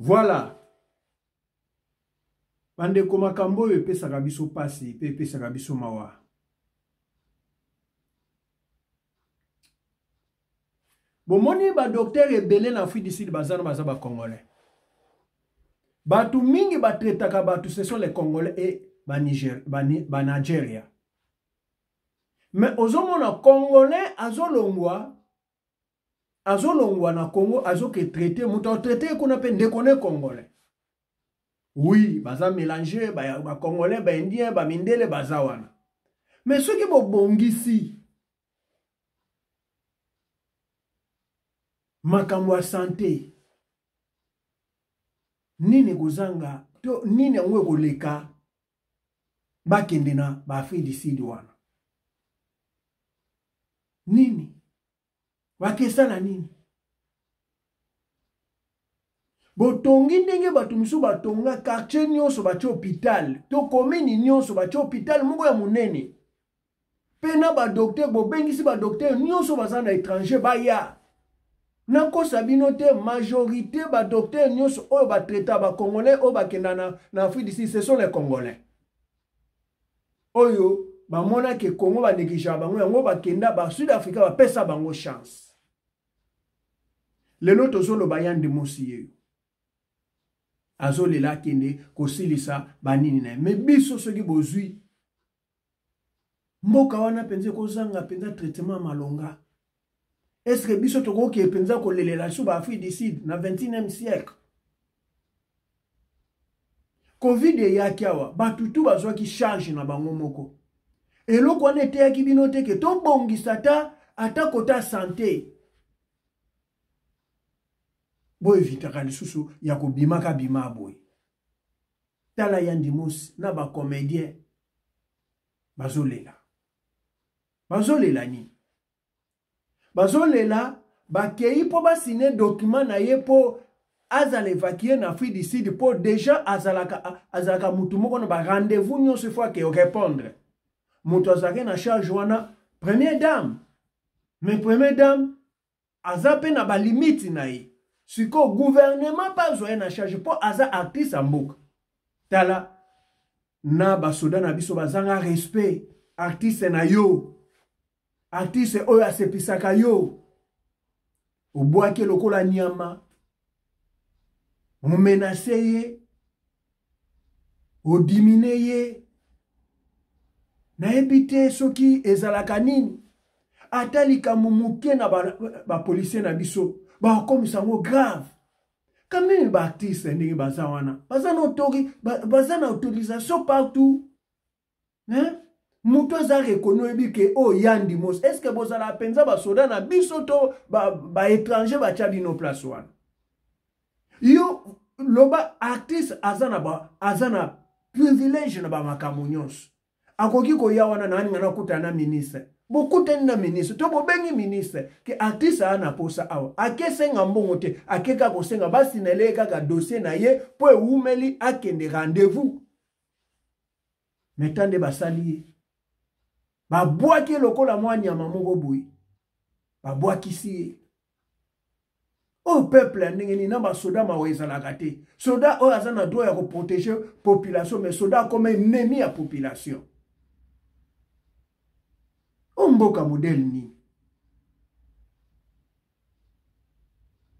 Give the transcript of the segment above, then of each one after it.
Voilà. Bandeko makambo oyo epesaka biso pasi pe epesaka biso mawa. Bomoni ba docteur ebele na Afrique du Sud baza na baza ba congolais. Bato mingi ba traitaka bato ce sont les congolais et ba Niger ba, ba Nigeria. Mais ozomona congolais azolongwa azolongwa na Congo azoke traite moto atraite ye kuna mpe ndeko ne congolais. Oui, baza mélange ba, ba congolais ba indien ba mindele baza wana. Mais soki bobongisi makambo ya sante nini ekozanga to nini yango ekoleka bakende na baafrique du sud wana nini bakesala nini botongi ndenge bato mosusu batonga quartier nyonso batye hôpital to komini nyonso batye hôpital moko ya monene mpe na badoktere bobengisi badoktere nyonso baza na étranger baya nakosa bino te majorité badoktere nyonso oyo batraita bacongolais oyo bakenda na, na afrique du sud ce sont les congolais oyo bamona ke congo banegligeaka bango yango bakenda ba sud africa bapesa bango chance lelo tozoloba yande mosi yeyo azolela akende kosilisa banini na ye me biso soki bozwi mboka wana mpenza ekozanga mpenza traitement malonga estce biso tokoki mpenza kolelela lisusu baafrique du sud na 21e siècle covid eyaki awa bato tu bazwaki charge na bango moko eloko wana eteyaki bino te ke tobongisa ata ata kota sante boevitaka lisusu ya kobimaka bima boye tala yandi mosi na bacomédien bazolela bazolela nini bazolela bakei mpo basine document na ye mpo azala évacue na afrique du sud mpo déjà azalaka, azalaka motu moko na barendez-vous nyonso ifo ake répondre moto azalaki na charge wana première dame mais première dame aza mpe na balimite na ye sikoyo gouvernement mpe azwa ye na charge mpo aza artiste ya mboka tala na basoda na biso bazanga respect artiste na yo artiste oyo asepisaka yo obwaki lokola nyama omenase ye odimine ye nayebi te soki ezalaka nini ata likambo moke na bapolisier ba na biso bakokomisa yango grave quand même baartiste ndenge baza wana baza na autori, baza na autorisation partout hein? moto aza reconnu oyebi ke oyo oh, yandi mos est ce que bozala mpenza basoda na biso to baétranger ba batya bino place wana yo loba artiste aza na ba, aza na privilège na bamakambo nyonso akoki koya wana na aninga nakutana na ministre bokutani na ministre to bobengi ministre ke artiste aya na posa awa akesenga mbongo te ake kaka kosenga basinele ye kaka dossier na ye mpo ewumeli akende rendez-vous me ta nde basali ye babwaki ye lokola mwa nyama moko boye babwakisi ye oyo peuple ya ndenge nini na basoda mawa ezalaka te soda oyo aza na droit ya koprotege population mais soda akoma ennemi ya population oyo mboka modele nini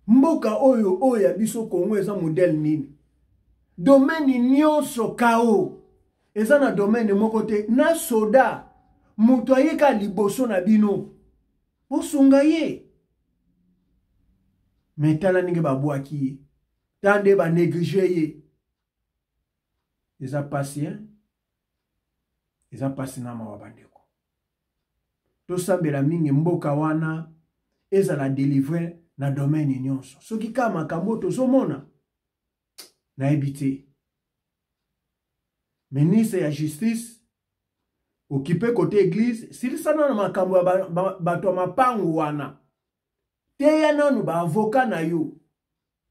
mboka oyo oyo ya biso kongo eza modele nini domaine nyonso kao eza na domaine moko te na soda moto ayeka liboso na bino bosunga ye me tala ndenge babwaki ye tala nde baneglige ye eza pasi hein? eza pasi na mawa bandeko tosambela mingi mboka wana ezala delivre na domaine nyonso soki kaka makambo oyo tozomona nayebi te ministre ya justice okipe kote eglise silisa nano makambo ya bato ya mapangu wana teya nanu baavoka na yo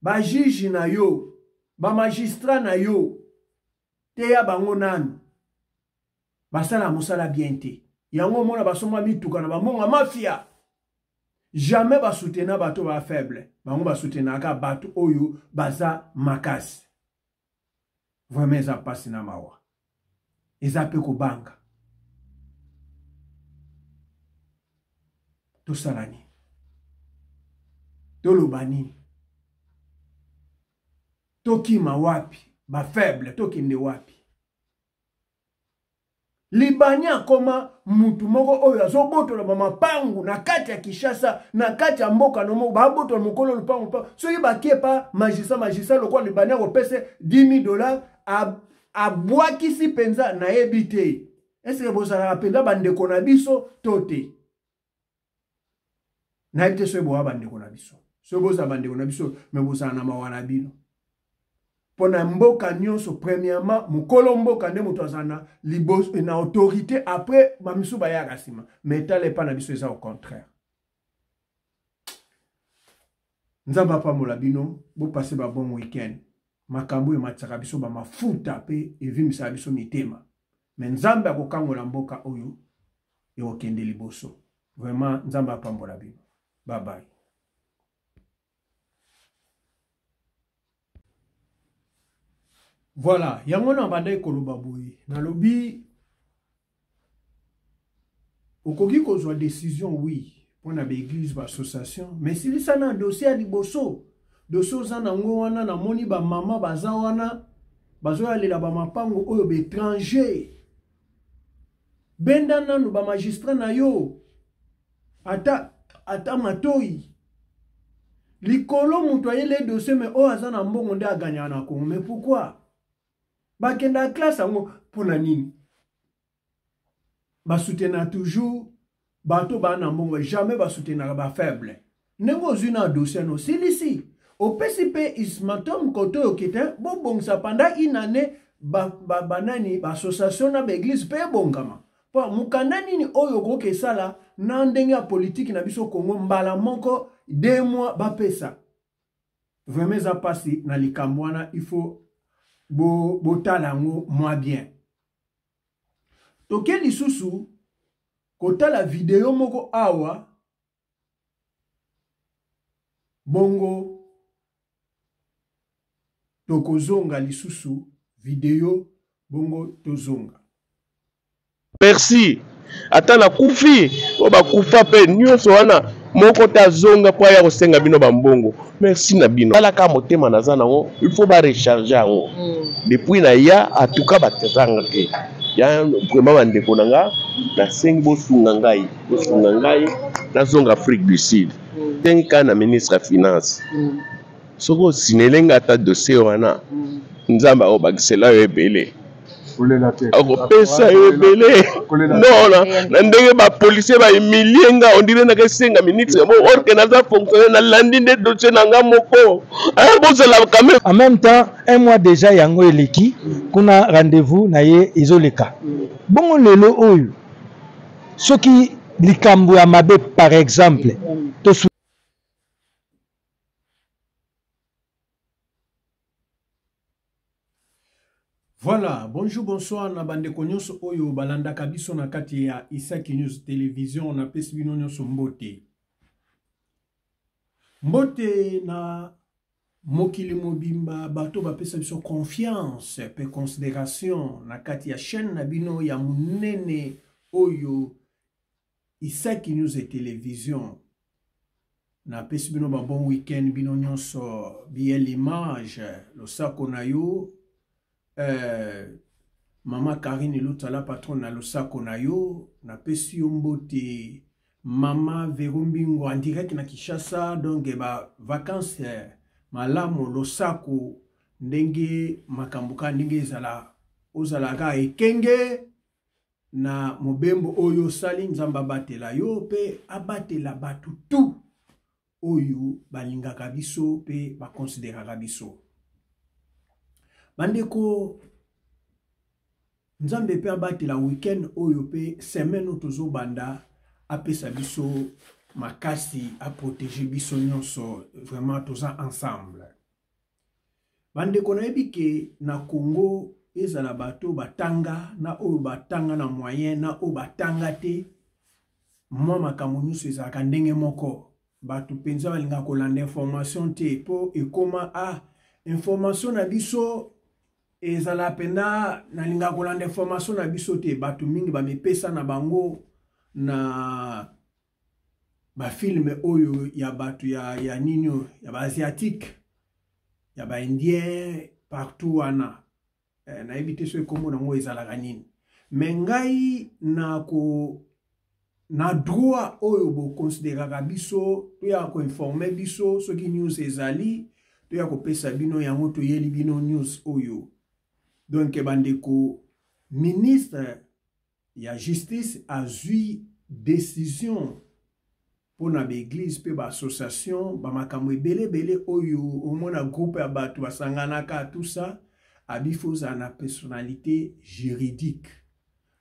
bajuge na yo bamagistrat na yo teya bango nanu basala mosala bien te yango omona basomba mituka na bambongo ya mafia. Jamais basoutena bato ba faible, bango basoutenaka bato oyo baza makasi. Vraiment eza mpasi na mawa, eza mpe kobanga. Tosala nini? Toloba nini? Tokima wapi? Bafaible tokende wapi? Libani akoma mutu moko oyo azobotola bamapangu na kati ya Kinshasa, na kati ya mboka no moko babotola mokolo lupangu mpa soki bakie pa magistrat, magistrat lokola Libani akopesa 10 000 dollars, abwakisi mpenza. Nayebi te eske bozalaka mpenza bandeko na biso to te. Nayebi te soki boya bandeko na biso, soki bozala bandeko na biso, me bozala na mawa na bino mpo na mboka nyonso. Premièrement, mokolo mboka nde moto azala na liboso na autorité, après bamisu bayaka nsima. Mais tala epa na biso eza au contraire. Nzambe apambola bino, bopase ba bon week-end. Makambo oyo ematisaka biso bamafuta mpe evimbisaka biso mitema, me Nzambe akokangola mboka oyo, ekokende liboso. Vraiment, Nzambe apambola bino. Bye bye. Voilà, yango na bandaki koloba boye. Nalobi okoki kozwa décision, oui, mpona baeglise, baassociation, mais silisa na dossier ya liboso. Dossier oza nango wana, namoni bamama baza wana bazoyalela bamapango oyo baétranger. Benda nanu bamagistrat na yo ata matoi likolo. Moto ayele dossier, me oyo aza na mbongo nde aganyaka na Kongo. Mais pourquoi bakendaka classe yango? Mpona nini basoutenaka toujours bato baa na mbongo, jamais basoutenaka bafaible? Ndenge ozwi na dossier no osilisi, opesi mpe ismatom kote oyo kete bobongisa pendant une année, banani baassociation na baeglise mpe ebongama. Mpo mokanda nini oyo okoki esala na ndenge ya politiki na biso Kongo, mbala moko 2 mois bapesa? Vraiment eza mpasi na likambo wana, il faut botala yango mwa bien. Toke lisusu kotala video moko awa bongo tokozonga lisusu video, bongo tozonga. Merci. Ata nakufi, oyo bakufa mpe nyonso wana, moko te azonga mpo aya kosenga bino bambongo. Merci na bino. Talaka motema naza nango, il faut barecharge yango. Depuis na ya atuka batezanga te ya vraiment. Bandeko na nga, nasengi bosunga ngai, bosunga ngai nazonga Afrique du Sud. Sengi kaka na ministre ya finance, soki osinele nga ata dossier wana, Nzambe akobakisela yo ebele, akopesa yo ebele. Non, na ndenge bapolisier bahumilie nga, ondire naka esenga ministre mo, or que naza fonctionnaire, nalandi nde dossier na nga moko. Bozala quand même. En même temps, un mois déjà yango eleki kuna, rendez-vous na ye ezoleka bongo. Lelo oyo soki likambo ya mabe, par exemple to Voilà, bonjour, bonsoir na bandeko nyonso oyo balandaka biso na kati ya Isaki News Television. Napesi bino nyonso mbote. Mbote na mokili mobimba, bato bapesa biso confiance pe considération na kati ya chaîne na bino ya monene oyo Isaki News et Television. Napesi bino ba bon week-end bino nyonso. Biel image, losako na yo, mama Karine Lutala, patronne na losako na yo, napesi yo mbote. Mama Vero Mbingo en direct na Kinshasa, donc ba vacances malamu, losako ndenge makambo ka ndenge ezala, ozalaka ekenge na mobembo oyo osali. Nzambe abatela yo mpe abatela bato tu oyo balingaka biso mpe bakonsideraka biso. Bandeko, Nzambe mpe abatela week-end oyo mpe semaine oyo tozobanda, apesa biso makasi, aprotege biso nyonso. Vraiment toza ensemble. Bandeko, nayebi ke na Congo ezala bato batanga na oyo batanga na moyen na oyo batanga te, mwa makambo nyonso ezalaka ndenge moko. Bato mpenza balingaka kolanda information te mpo ekoma a ah, information na biso ezala mpenza nalingaka kolanda information na biso te. Bato mingi bamipesa na bango na bafilme oyo ya bato ya, ya nini oyo ya baasiatique ya baindien partout wana eh, nayebi te soki nkombo nango ezalaka nini me ngai na ko na droit oyo bokonsideraka biso toya koinforme biso soki news ezali toya kopesa bino yango toyeli bino news oyo donk bandeko ministre ya justice azwi decision mpo na baeglise mpe baassociation bamakambo ebele ebele oyo omona groupe ya bato basanganaka tout ça abi fo ozala na personnalité juridique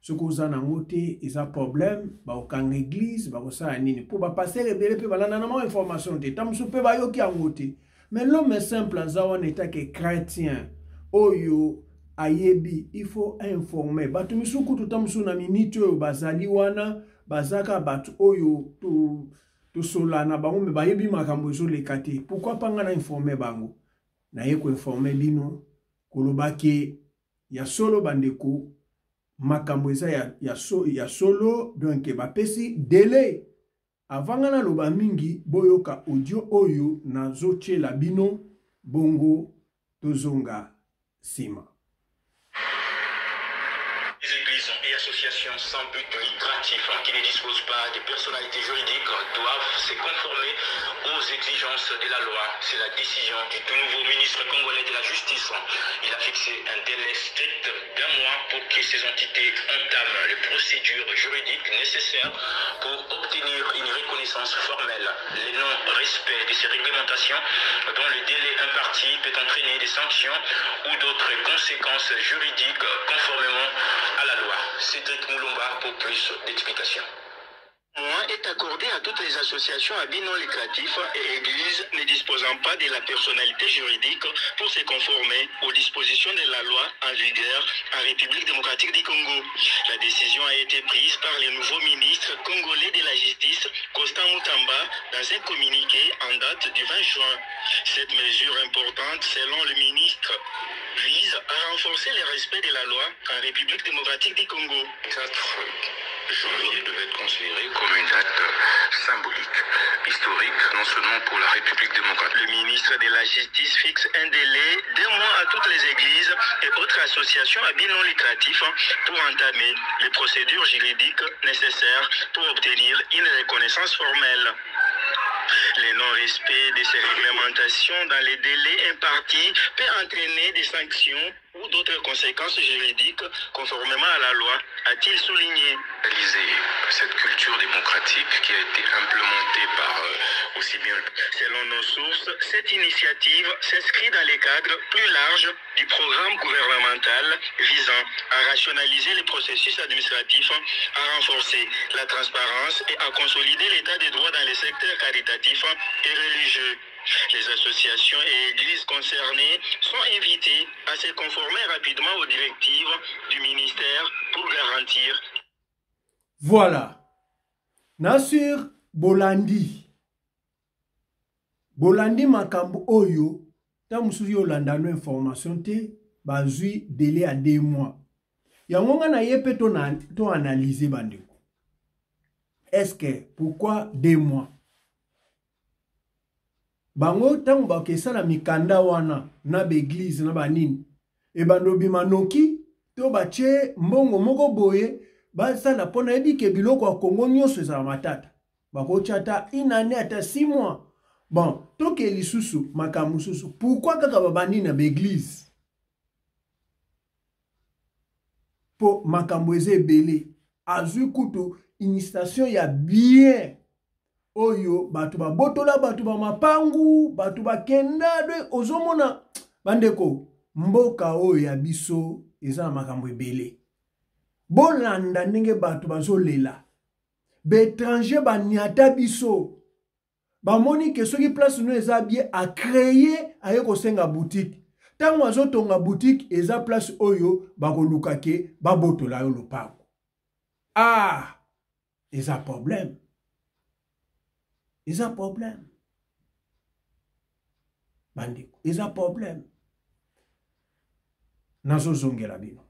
soki oza nango te eza problème bakokanga eglise bakosala nini mpo bapaster ebele mpe balanda na mwa information te ntango mosusu mpe bayoki yango te mais l'homme simple aza wana etake chrétien oyo ayebi il faut informer bato misusu kutu ntango mosusu na miniti oyo bazali wana bazaka bato oyo tosolola na bango me bayebi makambo ezoleka te pourquoi pa ngai na informe bango naye koinforme bino koloba ke ya solo bandeko makambo eza ya, ya, so, ya solo donc bapesi delai avant ngai naloba mingi boyoka audio oyo nazotyela bino bongo tozonga nsima. Les églises et associations sans but lucratif qui ne disposent pas de personnalité juridique doivent se conformer aux exigences de la loi. C'est la décision du tout nouveau ministre congolais de la Justice. Il a fixé un délai strict d'un mois pour que ces entités entament les procédures juridiques nécessaires pour obtenir une reconnaissance formelle. Le non-respect de ces réglementations dans le délai imparti peut entraîner des sanctions ou d'autres conséquences juridiques conformément à la loi. Cédric Moulomba pour plus d'explications mois est accordé à toutes les associations à but non lucratif et églises ne disposant pas de la personnalité juridique pour se conformer aux dispositions de la loi en vigueur en République démocratique du Congo. La décision a été prise par le nouveau ministre congolais de la Justice, Constant Mutamba, dans un communiqué en date du 20 juin. Cette mesure importante, selon le ministre, vise à renforcer le respect de la loi en République démocratique du Congo. 4 janvier devait être considéré comme une date symbolique, historique, non seulement pour la République démocratique. Le ministre de la Justice fixe un délai d'un mois à toutes les églises et autres associations à but non lucratif pour entamer les procédures juridiques nécessaires pour obtenir une reconnaissance formelle. Le non-respect de ces réglementations dans les délais impartis peut entraîner des sanctions ou d'autres conséquences juridiques conformément à la loi, a-t-il souligné. Réaliser cette culture démocratique qui a été implémentée par euh, aussi bien... Selon nos sources, cette initiative s'inscrit dans les cadres plus larges du programme gouvernemental visant à rationaliser les processus administratifs, à renforcer la transparence et à consolider l'état des droits dans les secteurs caritatifs et religieux. Les associations et églises concernées sont invitées à se conformer rapidement aux directives du ministère pour garantir. Voilà. Nassur Bolandi. Bolandi makambo oyo ntango mosusu yo olanda no information te bazwi délai ya 2 mois yango nga na ye mpe to analyse bandeko est ce que pourquoi 2 mois bango ntango bakesala mikanda wana na baeglize na banini ebanda obima noki to batie mbongo moko boye basala mpo nayebi ke biloko ya kongo nyonso ezala matata bakotya ata une année ata 6 mois bon toke lisusu makambo mosusu pourkui kaka babandi na baeglize mpo makambo eza ebele azwi kutu initiation ya bien oyo bato babotola bato ba mapangu bato bakenda de ozomona bandeko mboka oyo ya biso eza na makambo ebele bolanda ndenge bato bazolela baetranger baniata biso bamoni ke soki place no eza bien acreye aye kosenga boutique ntango azotonga boutique eza place oyo bakoluka ke babotola yo lopango ah eza problème Eza problème. Bandeko, eza problème. Nazozongela bino.